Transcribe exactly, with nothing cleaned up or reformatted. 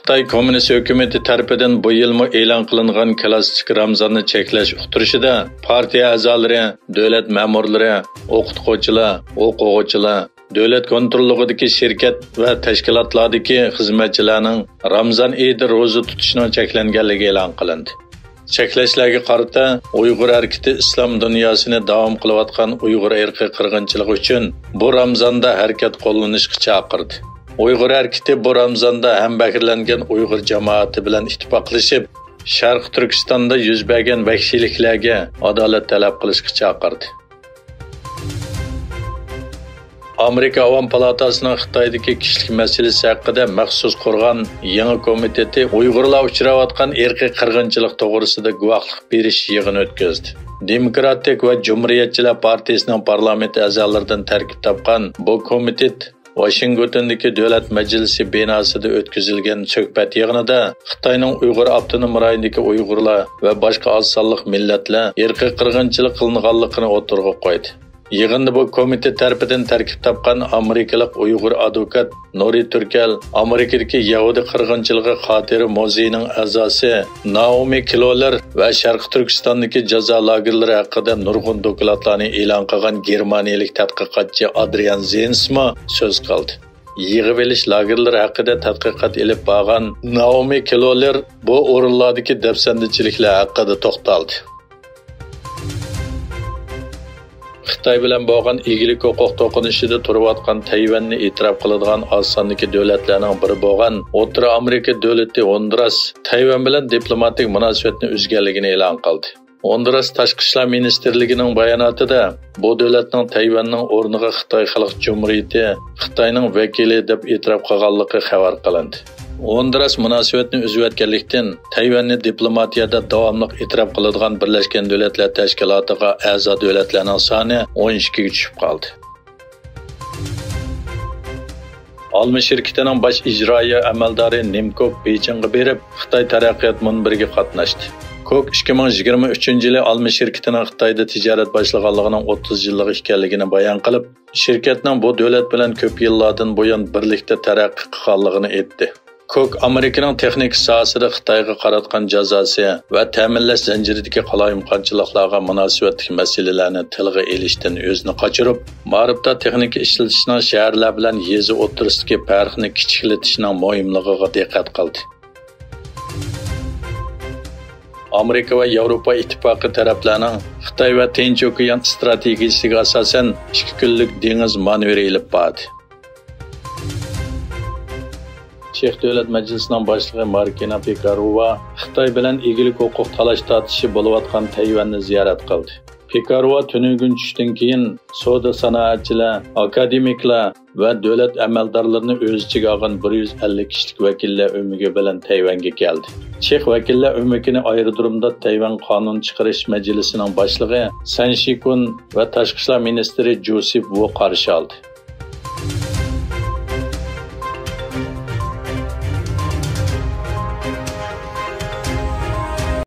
خىتاي كوممۇنىست ھۆكۈمىتى تەرىپىدىن بۇ يىلمۇ ئېلان قىلىنغان كلاسسىك رامزاننى چەكلەش ئۇقتۇرۇشىدا پارتىيە ئەزالىرى، دۆلەت مەمۇرلىرى، ئوقۇتقۇچىلار، ئوقۇغۇچىلار، دۆلەت كونتروللۇقىدىكى شىركەت ۋە تەشكىلاتلاردىكى خىزمەتچىلەرنىڭ رامزان ئېيىدا روزا تۇتۇشىنىڭ چەكلەنگەنلىكى ئېلان قىلىندى. چەكلەشلەرگە قارىتا، ئۇيغۇر ھەرىكىتى ئىسلام دۇنياسىنى داۋام قىلىۋاتقان ئۇيغۇر ئىرقىي قىرغىنچىلىقى ئۈچۈن بۇ رامزاندا ھەرىكەت قوللىنىشقا چاقىردى. ئۇيغۇر ھەرىكىتى بۇ رامزاندا ھەمبەھىرلەنگەن ئۇيغۇر جامائىتى بىلەن ئىتتىپاقلىشىپ، شەرقىي تۈركىستاندا يۈز بەرگەن ۋەھشىيلىكلەرگە ئادالەت تەلەپ قىلىشقا چاقىردى. ئامېرىكا ئاۋام پالاتاسىنىڭ خىتايدىكى كىشىلىك مەسىلىسى ھەققىدە مەخسۇس قۇرغان يېڭى كومىتېتى ئۇيغۇرلار ئۇچراۋاتقان ئىرقىي قىرغىنچىلىق توغرىسىدا گۇۋاھلىق بېرىش يىغىنى ئۆتكۈزدى. دېموكراتىك ۋە جۇمھۇرىيەتچىلەر پارتىيىسىنىڭ پارلامېنت ئەزالىرىدىن تەركىب تاپقان بۇ كومىتېت ۋاشىنگتوندىكى دۆلەت مەجلىسى بىناسىدا ئۆتكۈزۈلگەن سۆھبەت يىغىنىدا خىتاينىڭ ئۇيغۇر ئاپتونوم رايونىدىكى ئۇيغۇرلار ۋە باشقا ئاز سانلىق مىللەتلەر ئىرقىي قىرغىنچىلىق قىلىنغانلىقىنى ئوتتۇرىغا قويدى. يىغىندا بۇ كومىتېت تەرىپىدىن تەركىب تاپقان ئامېرىكىلىق ئۇيغۇر ئادۋوكات نۇرى تۈركەل، ئامېرىكىدىكى يەھۇدىي قىرغىنچىلىقى خاتىرە مۇزېيىنىڭ ئەزاسى نائومى كلولېر ۋە شەرقىي تۈركىستاندىكى جازا لاگېرلىرى ھەققىدە نۇرغۇن دوكلاتلارنى ئېلان قىلغان گېرمانىيەلىك تەتقىقاتچى ئادرىيان زېنسمۇ سۆز قىلدى. يىغىۋېلىش لاگېرلىرى ھەققىدە تەتقىقات ئېلىپ بارغان نائومى كلولېر بۇ ئورۇنلاردىكى دەپسەندىچىلىكلەر ھەققىدە توختالدى. خىتاي بىلەن بولغان ئىگىلىك ھوقۇق توقۇنۇشىدا تۇرۇۋاتقان تەيۋەننى ئېتىراپ قىلىدىغان ئاز ساندىكى دۆلەتلەرنىڭ بىرى بولغان ئوتتۇرا ئامېرىكا دۆلىتى ھوندۇراس تەيۋەن بىلەن دىپلوماتىك مۇناسىۋەتنى ئۈزگەنلىكىنى ئېلان قىلدى. ھوندۇراس تاشقى ئىشلار مىنىستىرلىكىنىڭ باياناتىدا بۇ دۆلەتنىڭ تەيۋەننىڭ ئورنىغا خىتاي خەلق جۇمھۇرىيىتى، خىتاينىڭ ۋەكىلى دەپ ئېتىراپ قىلغانلىقى خەۋەر قىلىندى. ھوندۇراس مۇناسىۋەتنى ئۈزۈۋەتكەنلىكتىن، تەيۋەننى دىپلوماتىيەدە داۋاملىق ئېتىراپ قىلىدىغان بىرلەشكەن دۆلەتلەر تەشكىلاتىغا ئەزا دۆلەتلەرنىڭ سانى ئون ئىككىگە چۈشۈپ قالدى. ئالما شىركىتىنىڭ باش ئىجرائىيە ئەمەلدارى نىم كوك بېيجىڭغا بېرىپ، خىتاي تەرەققىيات مۇنبىرىگە قاتناشتى. كوك ئىككى مىڭ يىگىرمە ئۈچىنچى يىلى ئالما شىركىتىنىڭ خىتايدا تىجارەت باشلىغانلىقىنىڭ ئوتتۇز يىللىقى ئىكەنلىكىنى بايان قىلىپ، شىركەتنىڭ بۇ دۆلەت بىلەن كۆپ يىللاردىن بۇيان بىرلىكتە تەرەققىي قىلغانلىقىنى ئېيتتى. كوك ئامېرىكىنىڭ تېخنىكا ساھەسىدە خىتايغا قاراتقان جازاسى ۋە تەمىنلەش زەنجىرىدىكى قالايمىقانچىلىقلارغا مۇناسىۋەتلىك مەسىلىلەرنى تىلغا ئېلىشتىن ئۆزىنى قاچۇرۇپ، مائارىپتا تېخنىكا ئىشلىتىشنىڭ شەھەرلەر بىلەن يېزا ئوتتۇرىسىدىكى پەرقنى كىچىكلىتىشنىڭ مۇھىملىقىغا دىققەت قىلدى. ئامېرىكا ۋە ياۋروپا ئىتتىپاقى تەرەپلەرنىڭ خىتاي ۋە تىنچ ئوكيان ئىستراتېگىيىسىگە ئاساسەن ئىككى كۈنلۈك دېڭىز مانېۋىرى ئېلىپ باردى. چېخ دۆلەت مەجلىسىنىڭ باشلىقى ماركىنا پېكاروۋا خىتاي بىلەن ئىگىلىك ھوقۇق تالاش-تارتىشى بولۇۋاتقان تەيۋەننى زىيارەت قىلدى. پېكاروۋا تۈنۈگۈن چۈشتىن كېيىن سودا سانائەتچىلەر، ئاكادېمىكلار ۋە دۆلەت ئەمەلدارلىرىنى ئۆز ئىچىگە ئالغان بىر يۈز ئەللىك كىشىلىك ۋەكىللەر ئۆمىكى بىلەن تەيۋەنگە كەلدى. چېخ ۋەكىللەر ئۆمىكىنى ئايرودرومدا تەيۋەن قانۇن چىقىرىش مەجلىسىنىڭ باشلىقى سەن شىكۇن ۋە تاشقى ئىشلار مىنىستىرى جوسېپ ۋۇ قارشى ئالدى.